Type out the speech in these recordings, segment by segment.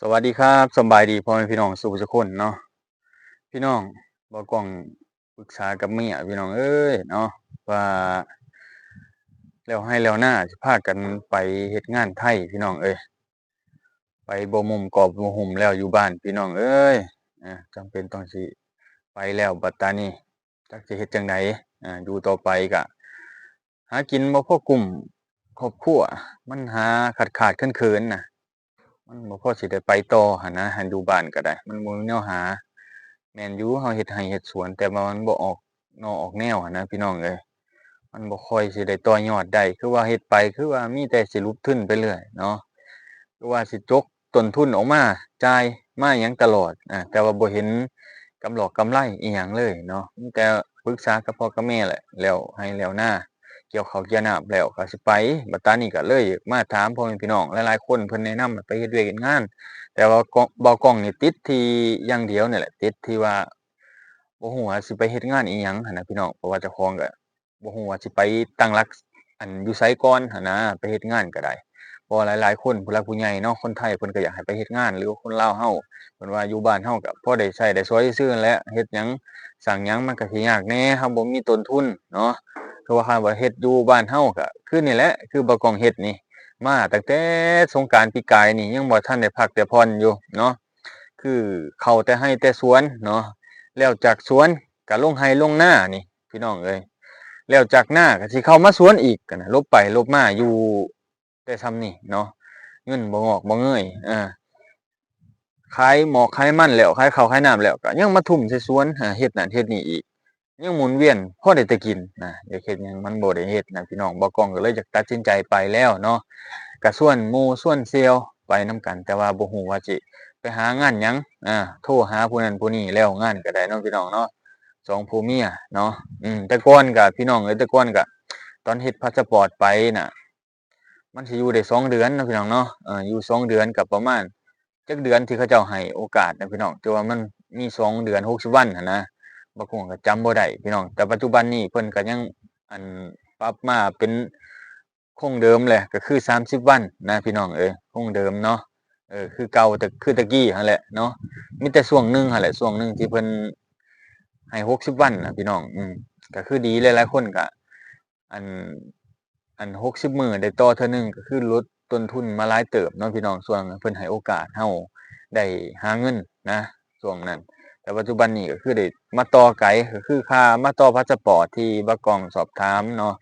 ສະຫວັດດີຄັບ ສະບາຍດີພໍ່ແມ່ພີ່ນ້ອງສູ່ຜູ້ສູ່ຄົນເນາະ. ພີ່ນ້ອງ ບ່າວກ້ອງປຶກສາກັບເມຍພີ່ນ້ອງເອີຍເນາະ ວ່າແລ້ວໄຮ່ແລ້ວນາ ຊິພາກັນໄປເຮັດງານໄທພີ່ນ້ອງເອີຍ. ໄປບໍ່ມຸມກອບບໍ່ຫຸ້ມແລ້ວຢູ່ບ້ານພີ່ນ້ອງເອີຍ. ເອີ ຈຳເປັນຕ້ອງຊິໄປແລ້ວ ບັດຕານີ້ຈັກຊິເຮັດຈັ່ງໃດ. ເອີ ຢູ່ຕໍ່ໄປກະຫາກິນບໍ່ພໍກຸ້ມຄອບຄົວ ມັນຫາຂາດໆເຂີນໆນະ. ມັນບໍ່ພໍຊິໄດ້ໄປຕໍ່ຫັ້ນນະ ຫັ້ນຢູ່ບ້ານກໍໄດ້ ມັນບໍ່ມີແນວຫາ. ແມ່ນຢູ່ ເຮົາເຮັດໄຮ່ເຮັດສວນ ແຕ່ວ່າມັນບໍ່ອອກໜໍ່ອອກແນວຫັ້ນນະພີ່ນ້ອງເອີຍ. ມັນບໍ່ຄ່ອຍຊິໄດ້ຕໍ່ຍອດໄດ້ ຄືວ່າເຮັດໄປ ຄືວ່າມີແຕ່ຊິຫຼຸບທຶນໄປເລື້ອຍເນາະ ຄືວ່າຊິຈົກຕົ້ນທຶນອອກມາ ຈ່າຍມາຫຍັງຕະຫຼອດ ອາ ແຕ່ວ່າບໍ່ເຫັນກຳຫຼອກກຳໄລອີ່ຫຍັງເລີຍເນາະ. ມີແຕ່ປຶກສາກັບພໍ່ກັບແມ່ແຫຼະ ແລ້ວໄຮ່ແລ້ວນາ ກ່ຽວເຂົ້າກ່ຽວນ້ຳແລ້ວກໍຊິໄປ. ບັດຕານີ້ກໍເລີຍມາຖາມພໍ່ແມ່ພີ່ນ້ອງ ຫຼາຍໆຄົນເພິ່ນແນະນຳໃຫ້ໄປເຮັດວຽກເຮັດງານ ແຕ່ວ່າ ບ່າວກ້ອງນີ້ຕິດທີ່ຢ່າງດຽວນີ້ແຫຼະ ຕິດທີ່ວ່າບໍ່ຮູ້ວ່າຊິໄປເຮັດງານອີ່ຫຍັງຫັ້ນນະພີ່ນ້ອງ. ເພາະວ່າເຈົ້າຂອງກໍບໍ່ຮູ້ວ່າຊິໄປຕັ້ງຫຼັກ ອັນ ຢູ່ໃສກ່ອນຫັ້ນນະ ໄປເຮັດງານກໍໄດ້. ເພາະວ່າຫຼາຍໆຄົນ ຜູ້ຫຼັກຜູ້ໃຫຍ່ເນາະ ຄົນໄທເພິ່ນກໍຢາກໃຫ້ໄປເຮັດງານ ຫຼືວ່າຄົນລາວເຮົາ ເພິ່ນວ່າຢູ່ບ້ານເຮົາກໍພໍໄດ້ໃຊ້ໄດ້ສອຍຊື່ໆແຫຼະ ເຮັດຫຍັງສ້າງຫຍັງມັນກໍຊິຍາກແດ່ ເຮົາບໍ່ມີຕົ້ນທຶນເນາະ. ຄືວ່າຄັນວ່າເຮັດຢູ່ບ້ານເຮົາກໍຄືນີ້ແຫຼະ ຄືບ່າວກ້ອງເຮັດນີ້ ມາຕັ້ງແຕ່ສົງການປີກາຍນີ້ ຍັງບໍ່ທັນໄດ້ພັກໄດ້ຜ່ອນຢູ່ເນາະ ຄືເຂົ້າແຕ່ໄຮ່ແຕ່ສວນເນາະ ແລ້ວຈາກສວນກໍລົງໄຮ່ລົງນານີ້ພີ່ນ້ອງເອີຍ ແລ້ວຈາກນາກໍຊິເຂົ້າມາສວນອີກ ກໍນະ ຫຼົບໄປຫຼົບມາຢູ່ ແຕ່ຊ່ຳນີ້ເນາະ ເງິນບໍ່ງອກບໍ່ເງີຍ ເອີ ຂາຍໝອກຂາຍມັນແລ້ວ ຂາຍເຂົ້າຂາຍນ້ຳແລ້ວ ກໍຍັງມາທຸ່ມໃສ່ສວນ ຫາເຮັດນັ້ນເຮັດນີ້ອີກ ຍັງໝູນວຽນພໍໄດ້ແຕ່ກິນນະ ຢາກເຮັດຫຍັງມັນບໍ່ໄດ້ເຮັດນະພີ່ນ້ອງ. ບ່າວກ້ອງກໍເລີຍຢາກຕັດສິນໃຈໄປແລ້ວເນາະ ກໍຊວນໝູ່ຊວນສ່ຽວໄປນຳກັນ ແຕ່ວ່າບໍ່ຮູ້ວ່າຊິໄປຫາງານຫຍັງ ອາ ໂທຫາຜູ້ນັ້ນຜູ້ນີ້ແລ້ວງານກໍໄດ້ເນາະພີ່ນ້ອງເນາະ ສອງຜົວເມຍເນາະ. ອືມ ແຕ່ກ່ອນກໍ ພີ່ນ້ອງເອີຍ ແຕ່ກ່ອນກໍຕອນເຮັດພາສະປອດໄປນະ ມັນຊິຢູ່ໄດ້ສອງເດືອນເນາະພີ່ນ້ອງເນາະ ເອີ ຢູ່ສອງເດືອນກໍປະມານ ຈັກເດືອນທີ່ເຂົາເຈົ້າໃຫ້ໂອກາດນະພີ່ນ້ອງ ແຕ່ວ່າມັນມີສອງເດືອນ ຫົກສິບວັນຫັ້ນນະ ບ່າວກ້ອງກໍຈຳບໍ່ໄດ້ພີ່ນ້ອງ. ແຕ່ປັດຈຸບັນນີ້ເພິ່ນກໍຍັງ ອັນ ປັບມາເປັນຄົງເດີມແຫຼະ ກໍຄືສາມສິບວັນນະພີ່ນ້ອງເອີຍ ຄົງເດີມເນາະ ເອີ ຄືເກົ່າ ແຕ່ຄືແຕ່ກີ້ຫັ້ນແຫຼະເນາະ. ມີແຕ່ຊ່ວງໜຶ່ງຫັ້ນແຫຼະ ຊ່ວງໜຶ່ງທີ່ເພິ່ນໃຫ້ຫົກສິບວັນນະພີ່ນ້ອງ ອືມ ກໍຄືດີ ຫຼາຍໆຄົນກໍ ອັນ ອັນຫົກສິບມື້ໄດ້ຕໍ່ເທື່ອໜຶ່ງ ກໍຄືຫຼຸດຕົ້ນທຶນມາຫຼາຍເຕີບເນາະພີ່ນ້ອງ ຊ່ວງເພິ່ນໃຫ້ໂອກາດເຮົາໄດ້ຫາເງິນນະ ຊ່ວງນັ້ນ. ແຕ່ປັດຈຸບັນນີ້ກໍຄືໄດ້ມາຕໍ່ໄກ ກໍຄືຄ່າມາຕໍ່ພາສະປອດທີ່ບ່າວກ້ອງສອບຖາມເນາະ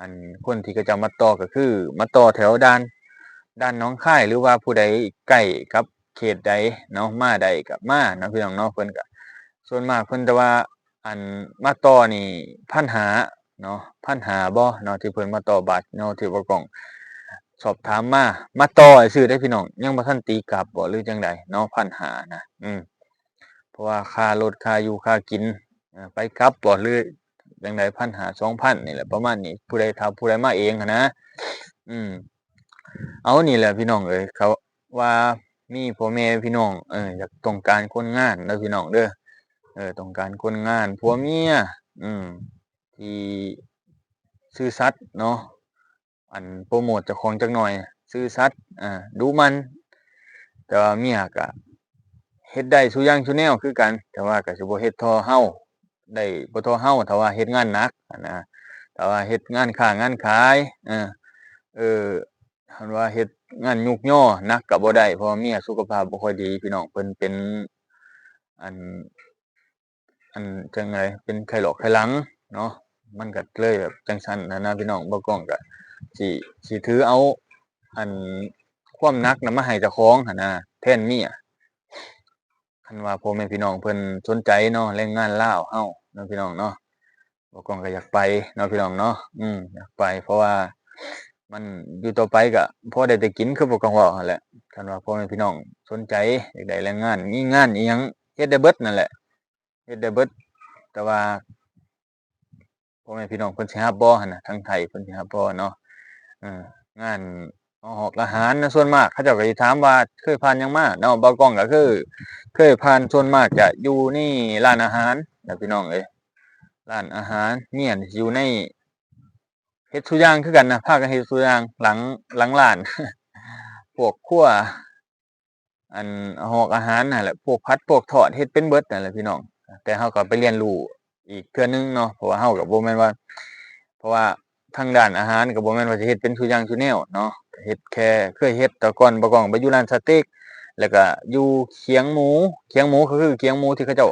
ອັນຄົນທີ່ເຂົາເຈົ້າມາຕໍ່ກໍຄືມາຕໍ່ແຖວດ່ານ ດ່ານໜອງຄາຍ ຫຼືວ່າຜູ້ໃດໃກ້ກັບເຂດໃດເນາະ ມາໄດ້ກໍມາເນາະພີ່ນ້ອງເນາະ. ເພິ່ນກໍ ສ່ວນມາກເພິ່ນຈະວ່າ ອັນ ມາຕໍ່ນີ້ພັນຫ້າເນາະ ພັນຫ້າບໍ່ເນາະ ທີ່ເພິ່ນມາຕໍ່ບັດເນາະ ທີ່ບ່າວກ້ອງສອບຖາມມາ ມາຕໍ່ຊື່ໆເດ້ພີ່ນ້ອງ ຍັງບໍ່ທັນຕີກັບບໍ່ ຫຼືຈັ່ງໃດເນາະ ພັນຫ້ານະ ອືມ ເພາະວ່າຄ່າລົດ ຄ່າຢູ່ ຄ່າກິນ ເອີ ໄປກັບບໍ່ ຫຼືຈັ່ງໃດ ພັນຫ້າ ສອງພັນນີ້ແຫຼະ ປະມານນີ້ ຜູ້ໃດ ຖ້າຜູ້ໃດມາເອງຫັ້ນນະ ອືມ. ເອົາ ນີ້ແຫຼະພີ່ນ້ອງເອີຍ ເຂົາວ່າມີພໍ່ແມ່ພີ່ນ້ອງ ເອີ ຢາກ ຕ້ອງການຄົນງານເດີພີ່ນ້ອງເດີ ເອີ ຕ້ອງການຄົນງານຜົວເມຍ ອືມ ທີ່ຊື່ສັດເນາະ ອັນ ໂປຣໂມດເຈົ້າຂອງຈັກໜ່ອຍ ຊື່ສັດ ອາ ດຸໝັ່ນ ແຕ່ວ່າເມຍກະເຮັດໄດ້ສູ່ຢ່າງສູ່ແນວຄືກັນ ແຕ່ວ່າກະຊິບໍ່ເຮັດທໍ່ເຮົາ ໄດ້ບໍ່ທໍ່ເຮົາ ຖ້າວ່າເຮັດງານໜັກຫັ້ນນະ ຖ້າວ່າເຮັດງານຄ້າງານຂາຍ ເອີ ເອີ ຄັນວ່າເຮັດງານຍຸກຍໍໜັກກໍບໍ່ໄດ້ ເພາະວ່າເມຍສຸຂະພາບບໍ່ຄ່ອຍດີພີ່ນ້ອງ ເພິ່ນເປັນ ອັນ ອັນ ຈັ່ງໃດ ເປັນໄຂ້ຫຼອກໄຂ້ຫຼັງເນາະ ມັນກໍເລີຍແບບຈັ່ງຊັ້ນຫັ້ນນະພີ່ນ້ອງ. ບ່າວກ້ອງກໍຊິ ຊິຖືເອົາ ອັນ ຄວາມໜັກນະມາໃຫ້ເຈົ້າຂອງຫັ້ນນະ ແທນເມຍ. ຄັນວ່າພໍ່ແມ່ພີ່ນ້ອງເພິ່ນສົນໃຈເນາະ ແຮງງານລາວເຮົາເນາະພີ່ນ້ອງເນາະ ບ່າວກ້ອງກໍຢາກໄປເນາະພີ່ນ້ອງເນາະ ອືມ ຢາກໄປ ເພາະວ່າມັນຢູ່ຕໍ່ໄປກໍພໍໄດ້ແຕ່ກິນ ຄືບ່າວກ້ອງເວົ້າຫັ້ນແຫຼະ. ຄັນວ່າພໍ່ແມ່ພີ່ນ້ອງສົນໃຈຢາກໄດ້ແຮງງານ ມີງານອີ່ຫຍັງເຮັດໄດ້ເບິດນັ້ນແຫຼະ ເຮັດໄດ້ເບິດ ແຕ່ວ່າ ພໍ່ແມ່ພີ່ນ້ອງເພິ່ນຊິຮັບບໍ່ຫັ້ນນະ ທາງໄທເພິ່ນຊິຮັບບໍ່ເນາະ. ເອີ ງານເອົາຮອກອາຫານນະ ສ່ວນມາກເຂົາເຈົ້າກໍຊິຖາມວ່າເຄີຍຜ່ານຫຍັງມາເນາະ ບ່າວກ້ອງກໍຄືເຄີຍຜ່ານ ສ່ວນມາກຈະຢູ່ໃນຮ້ານອາຫານນະພີ່ນ້ອງເອີຍ ຮ້ານອາຫານ ເມຍນີ້ຊິຢູ່ໃນ ເຮັດສູ່ຢ່າງຄືກັນນະ ພາກັນເຮັດສູ່ຢ່າງ ຫຼັງ ຫຼັງຮ້ານ ພວກຄົວ ອັນ ຫອກອາຫານຫັ້ນແຫຼະ ພວກຜັດພວກທອດ ເຮັດເປັນເບິດຫັ້ນແຫຼະພີ່ນ້ອງ. ແຕ່ເຮົາກໍໄປຮຽນຮູ້ອີກເທື່ອໜຶ່ງເນາະ ເພາະວ່າເຮົາກໍບໍ່ແມ່ນວ່າ ເພາະວ່າທາງດ້ານອາຫານກໍບໍ່ແມ່ນວ່າຊິເຮັດເປັນສູ່ຢ່າງສູ່ແນວເນາະ ເຮັດແຄ່ເຄີຍເຮັດ. ແຕ່ກ່ອນບ່າວກ້ອງໄປຢູ່ຮ້ານສະເຕັກ ແລ້ວກໍຢູ່ຄຽງໝູ ຄຽງໝູກໍຄືຄຽງໝູທີ່ເຂົາເຈົ້າ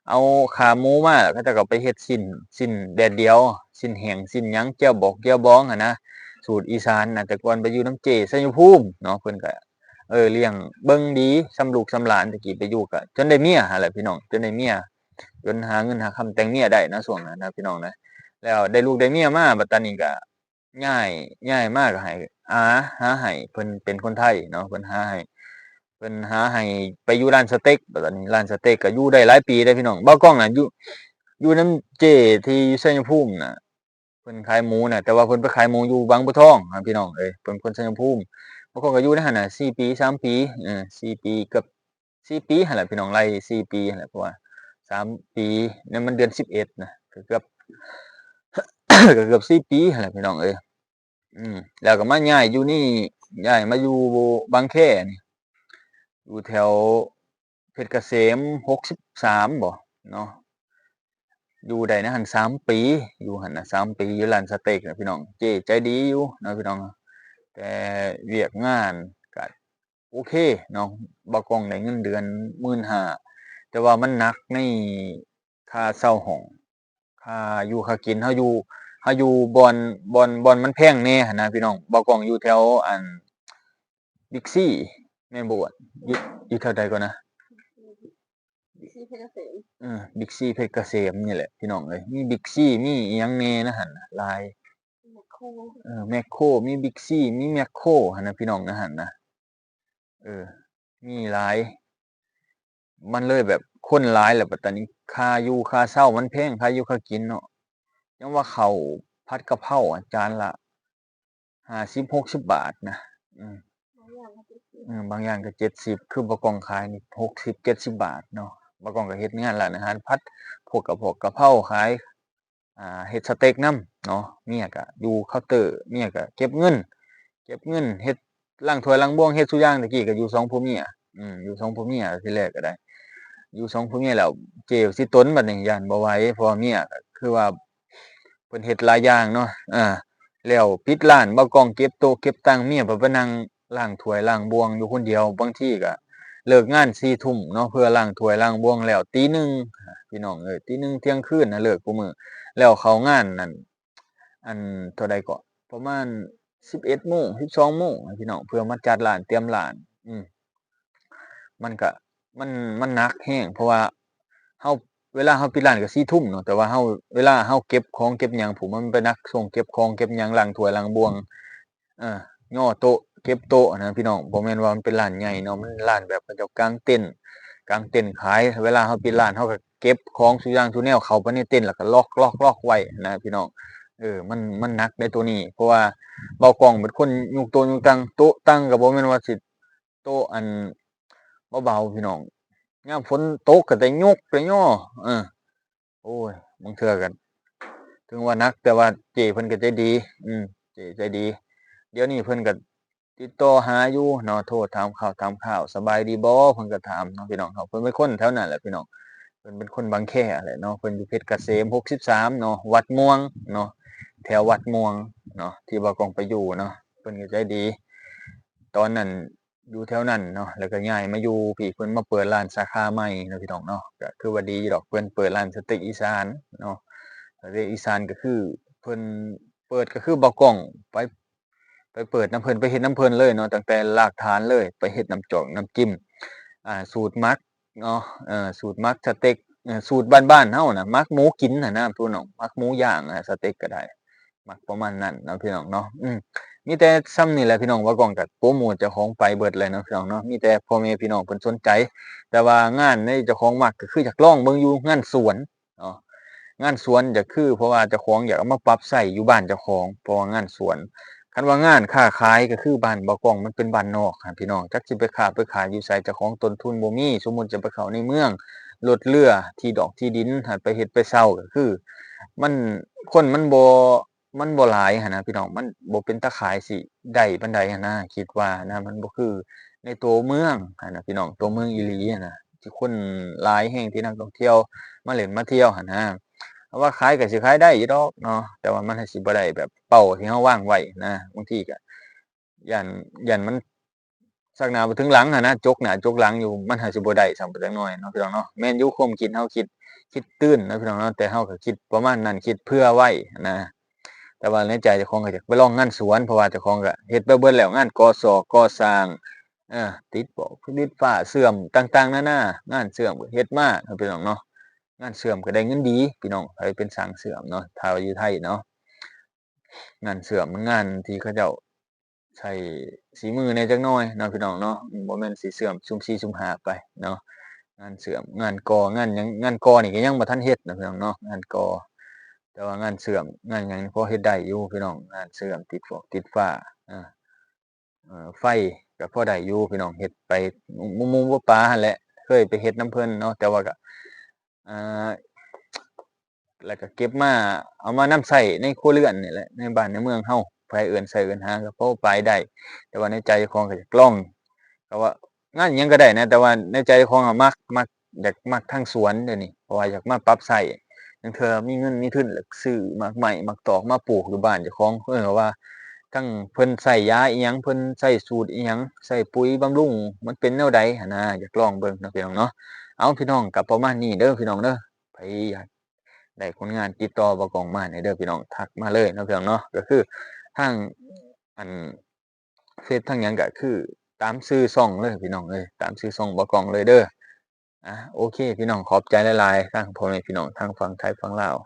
ເອົາຂາໝູມາ ແລ້ວເຂົາເຈົ້າກໍໄປເຮັດຊີ້ນ ຊີ້ນແດດດຽວ ຊີ້ນແຫ້ງ ຊີ້ນຫຍັງ ແຈ່ວບອກແຈ່ວບອງຫັ້ນນະ ສູດອີສານນະ. ແຕ່ກ່ອນໄປຢູ່ນຳເຈ້ໄຊຍະພູມເນາະ ເພິ່ນກໍ ເອີ ລ້ຽງເບິ່ງດີ ສ່ຳລູກສ່ຳຫຼານ. ແຕ່ກີ້ໄປຢູ່ກໍຈົນໄດ້ເມຍຫັ້ນແຫຼະພີ່ນ້ອງ ຈົນໄດ້ເມຍ ຈົນຫາເງິນຫາຄຳແຕ່ງເມຍໄດ້ນະ ຊ່ວງນັ້ນນະພີ່ນ້ອງນະ. ແລ້ວໄດ້ລູກໄດ້ເມຍມາ ບັດຕອນນີ້ກໍ ຍ້າຍ ຍ້າຍມາກໍໃຫ້ອາຫາໃຫ້ ເພິ່ນເປັນຄົນໄທເນາະ ເພິ່ນຫາໃຫ້ ເພິ່ນຫາໃຫ້ໄປຢູ່ຮ້ານສະເຕັກ. ບັດນີ້ຮ້ານສະເຕັກກໍຢູ່ໄດ້ຫຼາຍປີເດ້ພີ່ນ້ອງ. ບ່າວກ້ອງນະຢູ່ ຢູ່ນຳເຈ້ທີ່ຢູ່ໄຊຍະພູມນະ ເພິ່ນຂາຍໝູນະ ແຕ່ວ່າເພິ່ນໄປຂາຍໝູຢູ່ບາງບົວທອງນະພີ່ນ້ອງເອີຍ ເພິ່ນຄົນໄຊຍະພູມ. ບ່າວກ້ອງກໍຢູ່ໃນຫັ້ນນະສີ່ປີ ສາມປີ ເອີ ສີ່ປີ ເກືອບ ສີ່ປີຫັ້ນແຫຼະພີ່ນ້ອງ ໄລ່ສີ່ປີຫັ້ນແຫຼະ ເພາະວ່າສາມປີນັ້ນມັນເດືອນສິບເອັດນະ ກໍເກືອບ ກໍເກືອບສີ່ປີຫັ້ນແຫຼະພີ່ນ້ອງເອີຍ. ອືມ ແລ້ວກໍມາຍ້າຍຢູ່ນີ້ ຍ້າຍມາຢູ່ບາງແຄນີ້ ຢູ່ແຖວເພັດກະເສມຫົກສິບສາມບໍເນາະ ຢູ່ໄດ້ໃນຫັ້ນສາມປີ ຢູ່ຫັ້ນນະສາມປີ ຢູ່ຮ້ານສະເຕັກນະພີ່ນ້ອງ. ເຈ້ໃຈດີຢູ່ເນາະພີ່ນ້ອງ ແຕ່ວຽກງານກໍ ໂອເຄເນາະ ບ່າວກ້ອງໄດ້ເງິນເດືອນໝື່ນຫ້າ ແຕ່ວ່າມັນໜັກໃນຄ່າເຊົ່າຫ້ອງ ຄ່າຢູ່ຄ່າກິນ ເຮົາຢູ່ ເຮົາຢູ່ບ່ອນ ບ່ອນ ບ່ອນມັນແພງແດ່ຫັ້ນນະພີ່ນ້ອງ. ບ່າວກ້ອງຢູ່ແຖວ ອັນ ບິກຊີ ແມ່ນບໍ່? ຢູ່ ຢູ່ແຖວໃດກ່ອນນະ? ບິກຊີເພັດກະເສມ ເອີ ບິກຊີເພັດກະເສມນີ້ແຫຼະພີ່ນ້ອງເອີຍ ມີບິກຊີ ມີອີ່ຫຍັງແດ່ໃນຫັ້ນຫຼາຍ ແມັກໂຄ ເອີ ແມັກໂຄ ມີບິກຊີ ມີແມັກໂຄຫັ້ນນະພີ່ນ້ອງ ໃນຫັ້ນນະ ເອີ ມີຫຼາຍ ມັນເລີຍແບບຄົນຫຼາຍ ແລ້ວບັດຕານີ້ຄ່າຢູ່ຄ່າເຊົ່າມັນແພງ ຄ່າຢູ່ຄ່າກິນເນາະ. ຈັ່ງວ່າເຂົ້າຜັດກະເພົາ ອາ ຈານລະຫ້າສິບ ຫົກສິບບາດນະ ອືມ ບາງຢ່າງກໍເຈັດສິບ ເອີ ບາງຢ່າງກໍເຈັດສິບ ຄືບ່າວກ້ອງຂາຍນີ້ຫົກສິບ ເຈັດສິບບາດເນາະ. ບ່າວກ້ອງກໍເຮັດງານຮ້ານອາຫານ ຜັດພວກກະເພາະ ກະເພົາຂາຍ ອ່າ ເຮັດສະເຕັກນຳເນາະ ເມຍກະຢູ່ເຄົາເຕີ ເມຍກະເກັບເງິນ ເກັບເງິນ ເຮັດລ້າງຖ້ວຍລ້າງບ່ວງ ເຮັດສູ່ຢ່າງ. ແຕ່ກີ້ກະຢູ່ສອງຜົວເມຍ ອືມ ຢູ່ສອງຜົວເມຍ ທີແລກກະໄດ້ ຢູ່ສອງຜົວເມຍ ແລ້ວເຈ້ຊິຕົນບັດນີ້ ຢ້ານບໍ່ໄຫວ ເພາະວ່າເມຍກະຄືວ່າເພິ່ນເຮັດຫຼາຍຢ່າງເນາະ ເອີ ແລ້ວປິດຮ້ານ ບ່າວກ້ອງເກັບໂຕະເກັບຕັ່ງ ເມຍພັດໄປນັ່ງ ລ້າງຖ້ວຍລ້າງບ່ວງຢູ່ຄົນດຽວ. ບາງທີກະເລີກງານສີ່ທຸ່ມເນາະ ເພື່ອລ້າງຖ້ວຍລ້າງບ່ວງແລ້ວຕີໜຶ່ງ ພີ່ນ້ອງເອີຍ ຕີໜຶ່ງ ທ່ຽງຄືນນະ ເລີກຄູ່ມື້ ແລ້ວເຂົ້າງານນັ້ນ ອັນ ເທົ່າໃດເກາະ ປະມານສິບເອັດໂມງ ສິບສອງໂມງພີ່ນ້ອງ ເພື່ອມາຈັດຮ້ານ ຕຽມຮ້ານ ອືມ ມັນກະ ມັນ ມັນໜັກແຮງ ເພາະວ່າເຮົາ ເວລາເຮົາປິດຮ້ານກໍສີ່ທຸ່ມເນາະ ແຕ່ວ່າເຮົາ ເວລາເຮົາເກັບຂອງເກັບຫຍັງ ຜູ້ມັນໄປໜັກຊ່ວງເກັບຂອງເກັບຫຍັງ ລ້າງຖ້ວຍລ້າງບ່ວງ ເອີ ຍໍໂຕະເກັບໂຕະນະພີ່ນ້ອງ. ບໍ່ແມ່ນວ່າມັນເປັນຮ້ານໃຫຍ່ເນາະ ມັນຮ້ານແບບເຂົາເຈົ້າກາງເຕັນ ກາງເຕັນຂາຍ. ເວລາເຮົາປິດຮ້ານ ເຮົາກໍເກັບຂອງສູ່ຢ່າງສູ່ແນວເຂົ້າໄປໃນເຕັນ ແລ້ວກໍລັອກໆໆໄວ້ນະພີ່ນ້ອງ. ເອີ ມັນ ມັນໜັກໃນໂຕນີ້ ເພາະວ່າບ່າວກ້ອງເປັນຄົນຍົກໂຕະຍົກຕັ່ງ ໂຕະຕັ່ງກໍບໍ່ແມ່ນວ່າຊິ ໂຕະອັນເບົາໆ ພີ່ນ້ອງ ຍາມຝົນຕົກກໍໄດ້ຍົກໄດ້ຍໍ ເອີ ໂອ້ຍ ບາງເທື່ອກໍເຖິງວ່າໜັກ ແຕ່ວ່າເຈ້ເພິ່ນກໍໃຈດີ ອືມ ເຈ້ໃຈດີ. ດຽວນີ້ເພິ່ນກໍຕິດຕໍ່ຫາຢູ່ເນາະ ໂທຖາມຂ່າວຖາມຄາວ ສະບາຍດີບໍ່ ເພິ່ນກໍຖາມເນາະພີ່ນ້ອງເນາະ. ເພິ່ນເປັນຄົນແຖວນັ້ນແຫຼະພີ່ນ້ອງ ເພິ່ນເປັນຄົນບາງແຄແຫຼະເນາະ ເພິ່ນຢູ່ເພັດກະເສມຫົກສິບສາມເນາະ ວັດມ່ວງເນາະ ແຖວວັດມ່ວງເນາະ ທີ່ບ່າວກ້ອງໄປຢູ່ເນາະ. ເພິ່ນກໍໃຈດີ ຕອນນັ້ນ ຢູ່ແຖວນັ້ນເນາະ ແລ້ວກໍຍ້າຍມາຢູ່ພີ້ ເພິ່ນມາເປີດຮ້ານສາຂາໃໝ່ເນາະພີ່ນ້ອງເນາະ. ກໍຄືວ່າດີຢູ່ດອກ ເພິ່ນເປີດຮ້ານສະເຕັກອີສານເນາະ ສະເຕັກອີສານກໍຄືເພິ່ນເປີດ ກໍຄືບ່າວກ້ອງໄປ ໄປເປີດນຳເພິ່ນ ໄປເຮັດນຳເພິ່ນເລີຍເນາະ ຕັ້ງແຕ່ລາກຖານເລີຍ ໄປເຮັດນ້ຳຈອກນ້ຳຈິ້ມ ອ່າ ສູດໝັກເນາະ ເອີ ສູດໝັກສະເຕັກ ເອີ ສູດບ້ານໆເຮົານະ ໝັກໝູກິນຫັ້ນນະພີ່ນ້ອງ ໝັກໝູຍ່າງ ອາ ສະເຕັກກໍໄດ້ ມັກປະມານນັ້ນເນາະພີ່ນ້ອງເນາະ. ອືມ ມີແຕ່ຊ່ຳນີ້ແຫຼະພີ່ນ້ອງ ບ່າວກ້ອງກໍໂປຣໂມດເຈົ້າຂອງໄປເບິດເລີຍເນາະພີ່ນ້ອງເນາະ. ມີແຕ່ພໍ່ແມ່ພີ່ນ້ອງເພິ່ນສົນໃຈ ແຕ່ວ່າງານໃນເຈົ້າຂອງມັກກໍຄືຢາກລອງເບິ່ງຢູ່ງານສວນເນາະ ງານສວນກໍຄື ເພາະວ່າເຈົ້າຂອງຢາກເອົາມາປັບໃຊ້ຢູ່ບ້ານເຈົ້າຂອງ ເພາະວ່າງານສວນ ຄັນວ່າງານຄ້າຂາຍກໍຄືບ້ານບ່າວກ້ອງມັນເປັນບ້ານນອກຫັ້ນພີ່ນ້ອງ ຈັກຊິໄປຄ້າໄປຂາຍຢູ່ໃສ ເຈົ້າຂອງຕົ້ນທຶນບໍ່ມີ. ສົມມຸດຈະໄປເຂົ້າໃນເມືອງ ລົດເຫຼືອທີ່ດອກທີ່ດິນ ໃຫ້ໄປເຮັດໄປເຊົ່າ ກໍຄືມັນ ຄົນມັນບໍ່ ມັນບໍ່ຫຼາຍຫັ້ນນະພີ່ນ້ອງ ມັນບໍ່ເປັນຕາຂາຍຊິໄດ້ປານໃດຫັ້ນນະ ຄິດວ່ານະ ມັນບໍ່ຄື ໃນຕົວເມືອງຫັ້ນນະພີ່ນ້ອງ, ຕົວເມືອງອີ່ຫຼີຫັ້ນນະ ທີ່ຄົນຫຼາຍແຮງ ທີ່ນັກທ່ອງທ່ຽວມາຫຼິ້ນມາທ່ຽວຫັ້ນນະ. ເຮົາວ່າຂາຍກໍຊິຂາຍໄດ້ຢູ່ດອກເນາະ, ແຕ່ວ່າມັນກໍຊິບໍ່ໄດ້ແບບເປົ້າທີ່ເຮົາວາງໄວ້ນະ. ບາງທີກໍຢ້ານ ຢ້ານມັນ ຊັກໜ້າບໍ່ເຖິງຫຼັງຫັ້ນນະ, ຈົກໜ້າຈົກຫຼັງຢູ່, ມັນຫາຊິບໍ່ໄດ້ສ່ຳຈັກໜ້ອຍເນາະ ພີ່ນ້ອງເນາະ. ແມ່ນຢູ່ ຄວາມຄິດເຮົາຄິດ ຄິດຕື່ນເນາະ ພີ່ນ້ອງເນາະ, ແຕ່ເຮົາກໍຄິດປະມານນັ້ນ, ຄິດເຜື່ອໄວ້ຫັ້ນນະ. ແຕ່ວ່າໃນໃຈເຈົ້າຂອງກໍຢາກໄປລອງງານສວນ, ເພາະວ່າເຈົ້າຂອງກໍເຮັດໄປເບິດແລ້ວ, ງານກໍ່ສ້ອງກໍ່ສ້າງ, ເອີ ຕິດບອກ ຕິດຝາເຊື່ອມຕ່າງໆນານາ, ງານເຊື່ອມກໍເຮັດມາເນາະ ພີ່ນ້ອງເນາະ. ງານເຊື່ອມກໍໄດ້ເງິນດີ ພີ່ນ້ອງ, ໃຜເປັນຊ່າງເຊື່ອມເນາະ, ຖ້າວ່າຢູ່ໄທເນາະ. ງານເຊື່ອມມັນງານທີ່ເຂົາເຈົ້າໃຊ້ສີມືແດ່ຈັກໜ້ອຍເນາະ ພີ່ນ້ອງເນາະ, ບໍ່ແມ່ນຊິເຊື່ອມສຸ່ມສີ່ສຸ່ມຫ້າໄປເນາະ. ງານເຊື່ອມ ງານກໍ່ ງານຫຍັງ, ງານກໍ່ນີ້ກໍຍັງບໍ່ທັນເຮັດເນາະ ພີ່ນ້ອງເນາະ, ງານກໍ່. ແຕ່ວ່າງານເຊື່ອມ ງານຫຍັງນີ້ພໍເຮັດໄດ້ຢູ່ ພີ່ນ້ອງ, ງານເຊື່ອມ ຕິດຟອກຕິດຝາ ອາ ເອີ ໄຟກໍພໍໄດ້ຢູ່ ພີ່ນ້ອງ, ເຮັດໄປໝູ່ໆປາໆຫັ້ນແຫຼະ, ເຄີຍໄປເຮັດນຳເພິ່ນເນາະ. ແຕ່ວ່າກໍ ອ່າ ແລ້ວກໍເກັບມາ ເອົາມານຳໃຊ້ໃນຄົວເຮືອນນີ້ແຫຼະ, ໃນບ້ານໃນເມືອງເຮົາ ໃຜເອີ້ນໃຊ້ເອີ້ນຫາກໍພໍປາຍໄດ້. ແຕ່ວ່າໃນໃຈຂອງກໍຢາກລອງ ກໍວ່າງານຫຍັງກໍໄດ້ນະ, ແຕ່ວ່າໃນໃຈຂອງເຮົາມັກ ມັກ ຢາກມັກທາງສວນດຽວນີ້, ເພາະວ່າຢາກມາປັບໃຊ້. ລາງເທື່ອມີເງິນມີທຶນ ແລ້ວຊື້ໝາກໄມ້ໝາກຕອກມາປູກຢູ່ບ້ານເຈົ້າຂອງ, ເອີ ວ່າທັງເພິ່ນໃຊ້ຢາອີ່ຫຍັງ, ເພິ່ນໃຊ້ສູດອີ່ຫຍັງ, ໃຊ້ປຸ໋ຍບຳລຸງ ມັນເປັນແນວໃດຫັ້ນນະ, ຢາກລອງເບິ່ງເນາະ ພີ່ນ້ອງເນາະ. ເອົາ ພີ່ນ້ອງ ກໍປະມານນີ້ເດີ ພີ່ນ້ອງເດີ. ໃຜຢາກໄດ້ຄົນງານ ຕິດຕໍ່ບ່າວກ້ອງມາໄດ້ເດີ ພີ່ນ້ອງ, ທັກມາເລີຍເນາະ ພີ່ນ້ອງເນາະ. ກໍຄືທາງ ອັນ ເຟສທາງຫຍັງກໍຄືຕາມຊື່ຊ່ອງເລີຍ ພີ່ນ້ອງເອີຍ, ຕາມຊື່ຊ່ອງບ່າວກ້ອງເລີຍເດີ. ອ່າ ໂອເຄ ພີ່ນ້ອງ, ຂອບໃຈຫຼາຍໆ ທັງພໍ່ແມ່ພີ່ນ້ອງ ທັງຝັ່ງໄທຝັ່ງລາວ.